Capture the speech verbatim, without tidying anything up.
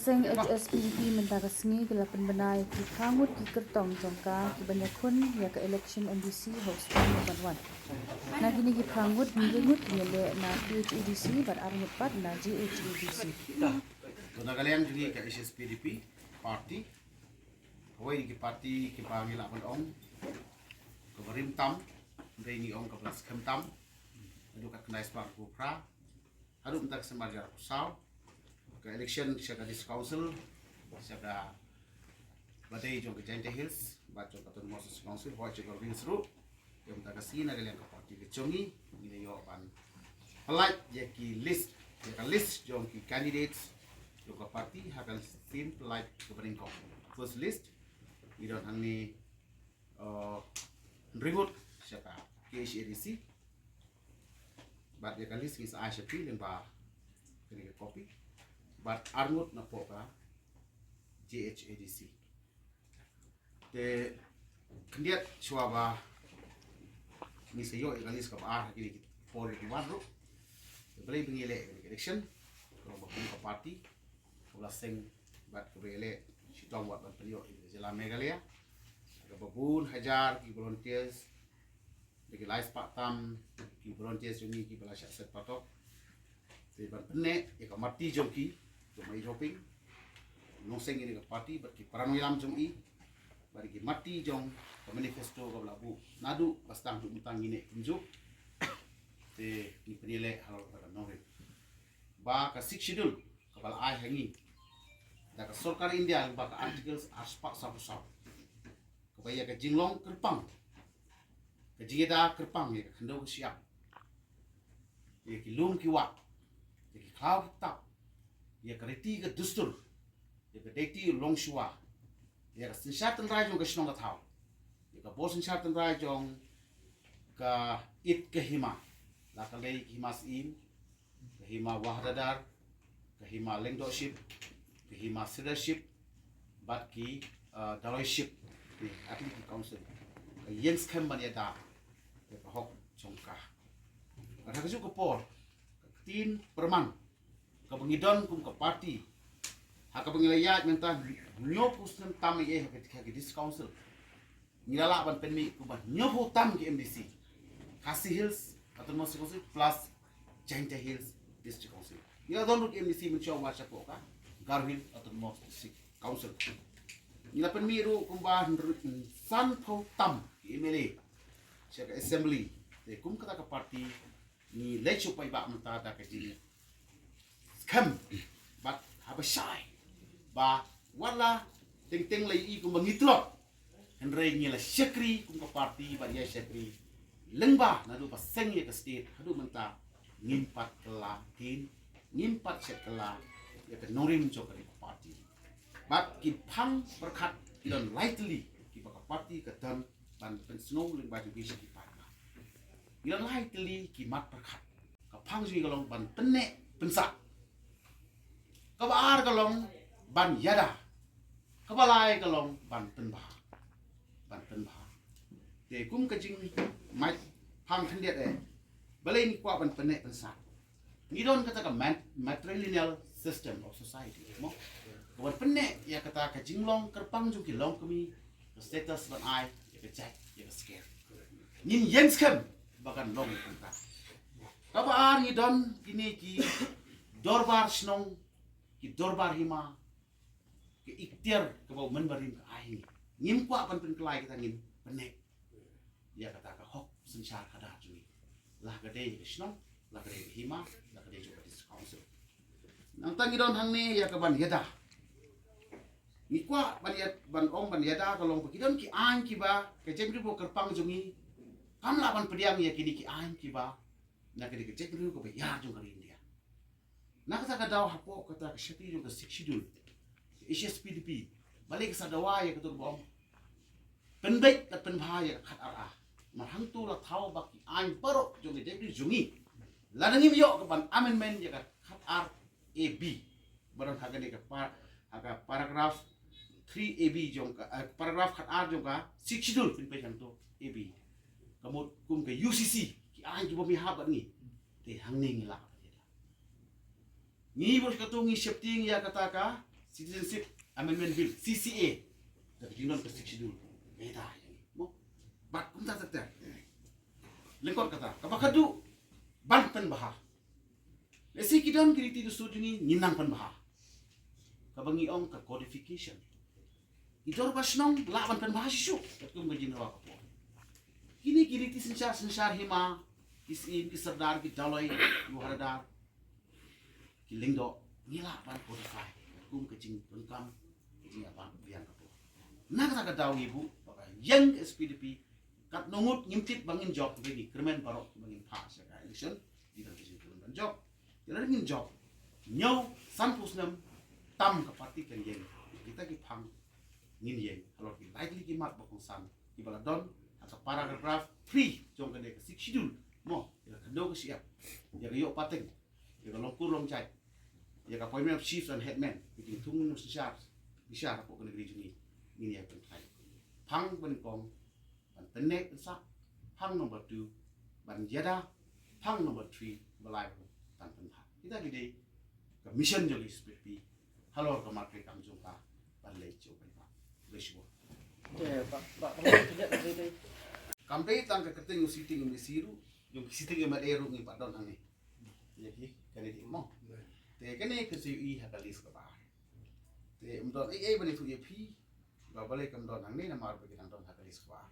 Seng H S P D P mynta ka sngi ki la pynbna ïa ki phra ngut ki kyrtong jong ka ki ban ïakhun ïa ka election M D C ha u snem ba ban wan. Na kine ki phra ngut, hynriew ngut ki ïaleh na P H A D C bad ar ngut pat na J H A D C. To na ka liang jong ngi ka H S P D P party, kawei ki party kiba ngi lah ban ong kaba rim tam, hynrei ngi ong kaba la skhem tam. Haduh ka khyndai spah arphew phra haduh mynta ka September arphew saw, ka election sha ka District Council sha kaba dei jong ka Jaintia Hills bad jong ka Autonomous District Council, hooid jong ka Province ruh. Ïa mynta ka sngi na ka liang ka party ka jong ngi, ngi la ïoh ban pyllait ïa ki list, ïa ka list jong ki candidates jong ka party ha ka sien pyllait kaba nyngkong. First list ngi don hangne, uh, hynriew ngut sha ka K H A D C. Bad ïa ka list ngi sa ai sha phi lyngba kane ka copy. Bad ar ngut napoh ka J H A D C. Te khyndiat shuwa ba ngi sa ïoh ïa ka list kaba ar ha kine ki por ki wan ruh, te balei ba ngi leh ïa ka election? Ka long ba kum ka party kaba la seng bad kaba ïaleh shitom wat ban pynïoh ïa ka jylla Meghalaya, kaba bun hajar ki volunteers, da ki lai spah tam ki volunteers jong ngi kiba la shah set patok. Te ban pynneh ïa ka marti jong ki, jong i Hoping, nongseng ïa ka party bad ki para nongïalam jong i, bad ki marti jong ka manifesto kaba la buh naduh ba sdang haduh mynta ngi neh kumjuh. Te ngi pynïaleh halor kata ka nongrim ba ka Sixth Schedule kaba la ai ha ngi da ka sorkar India lyngba ka Articles ar spah sawphew saw, kaba ïa ka jinglong kyrpang, ka jingïada kyrpang ïa ka khyndew ka shyiap, ïa ki lum ki wah, ïa ki khlaw ki ktap, ïa ka riti ka dustur, ïa ka deiti longshuwa, ïa ka synshar tynrai jong ka shnong ka thaw, ïa ka bor synshar tynrai jong ka it ka hima, la ka lei ka hima syiem, ka hima Wahadadar, ka hima Lyngdohship, ka hima Sirdarship, bad ki, uh, Daroiship, ki atli ki council. Ka ïeng skhem ban ïada ïa ka hok jong ka. Bad ha kajuh ka por, ka ktien pyrman kaba ngi don kum ka party, ha kaba ngi la ïaid mynta hynñiewphew snem tam ei ei ha ka, ha ka District Council. Ngi la lah ban pynmih kumba hynñiewphew tam ki M D C, Khasi Hills Autonomous Council plus Jaintia Hills District Council. Ngi la don ruh ki M D C mynshuwa shapoh ka Garo Hills Autonomous District Council. Ngi la pynmih ruh kumba hynriew, sanphew tam ki M L A sha ka assembly. Te kum kata ka party ngi leit shu paidbah mynta da ka jingskhem bad haba shai ba wat la teng teng la ïohi kumba ngi tlot, hynrei ngi la shakri kum ka party bad ïa shakri lyngba naduh ba seng ïa ka state haduh mynta. Ngim pat kylla ktien, ngim pat shet kylla ïa ka nongrim jong ka party. Bad ki phang pyrkhat ki don lai tylli kiba ka party ka don ban pynsngew lyngba jong ki sha ki paidbah. Ngi don lai tylli ki mat pyrkhat. Ka phang jong ngi ka long ban pynneh pynsah. Kaba ar ka long ban ïada. Kaba lai ka long ban pynbha. Ban pynbha. Te kum ka jingmut phang khyndiat eh, balei ngi kwah ban pynneh pynsah? Ngi don kata ka mat-, matrilineal system of society, mo? Ka ban pynneh ïa kata ka jinglong kyrpang jong ki longkmie, ka status ban ai ïa ka jait, ïa ka sker. Ngin ïeng skhem ba kan long kumta. Kaba ar ngi don kine ki dorbar shnong, ki dorbar hima, ka iktiar kaba u Member Rim ka ai ngi. Ngim kwah ban pynkylla ïa kata, ngin pynneh ïa kata ka hok synshar khadar jong ngi. La ka dei ka shnong, la ka dei ka hima, la ka dei jong ka District Council. Nangta ngi don hangne ïa ka ban ïada. Ngi kwah ban ïa, ban ong ban ïada ka long ba ki don ki aiñ kiba ka jaitbynriew kyrpang jong ngi kam lah ban pdiang ïa kine ki aiñ kiba na ka dei ka jaitbynriew kaba ïar jong ka ri India. Na kata ka daw hapoh kata ka shakri jong ka Sixth Schedule, H S P D P, balei ka sa dawa ïa ka tur bom pynbeit ka pynbha ïa ka khatar A? Namar hangto la thaw ba ki aiñ baroh jong ka jaitbynriew jong ngi, lada ngim ïoh ka ban amendment ïa ka khatar A B, ba don ha kane ka par-, ha ka paragraph three A B jong ka, eh, paragraph khatar jong ka Sixth Schedule, pynbeit hangto A B. Ka mut kum ka U C C, ki aiñ kiba mih ha bad ngi. Te hangne ngi lah. Ngi bor katto ngi sheptieng ïa kata ka Citizenship Amendment Bill, C C A, da ka jingdon ka Sixth Schedule. Ka ïada ïa ngi, mo. Bad kumta ter ter. Lyngkot kata, kaba khadduh ban pynbha. Lehse ki don ki riti dustur jong ngi, ngin nang pynbha. Kaba ngi ong ka codification. Ki dorbar shnong lah ban pynbha shisha katkum ka jingdawa ka por. Kine ki riti synshar, synshar hima, ki syiem, ki sordar, ki dolloi, ki wahadar, ki lyngdoh, ngi lah ban codify katkum ka jingdonkam, ka jingïaban biang ka por. Na kata ka daw ngi buh ba ka ïeng S P D P, katno ngut ngim tip ba ngin jop, ba ngi kyrmen baroh ba ngin phah sha ka election, ngi don ka jingkyrmen ban jop. Te lada ngin jop, hynñiew sanphew snem tam ka party kan ïeng. Kita ki phang ngin ïeng halor ki lai tylli ki mat ba kongsan kiba la don ha ka paragraph three jong kane ka Sixth Schedule, mo, ïa ka kdew ka shyiap, ïa ka ïoh pateng, ïa ka long kur long jait, ïa ka appointment of chiefs and headmen, ka jingthung nym synshar bishar hapoh ka nagri jong ngi. Ngin ïa pynthait. Phang ba nyngkong ban pynneh pynsah, phang number two ban ïada, phang number three ba lai ban pynbha. Kita ki dei ka mission jong ka S P D P halor ka mat treikam jong ka ban leit sha u paidbah. Khublei shibun. Te ba ba ba ka dei dei. Kam dei tang ka kyrteng u sitting M A C ruh, jong ki sitting M L A ruh ngi pat don hangne. Ïa ki kane dei mo. Te kane ka sa ïohi ha ka list kaba ar. Te ym don ei ei ban ïathuh ïa phi ba balei kam don hangne namar ba ki dang don ha ka list kaba ar.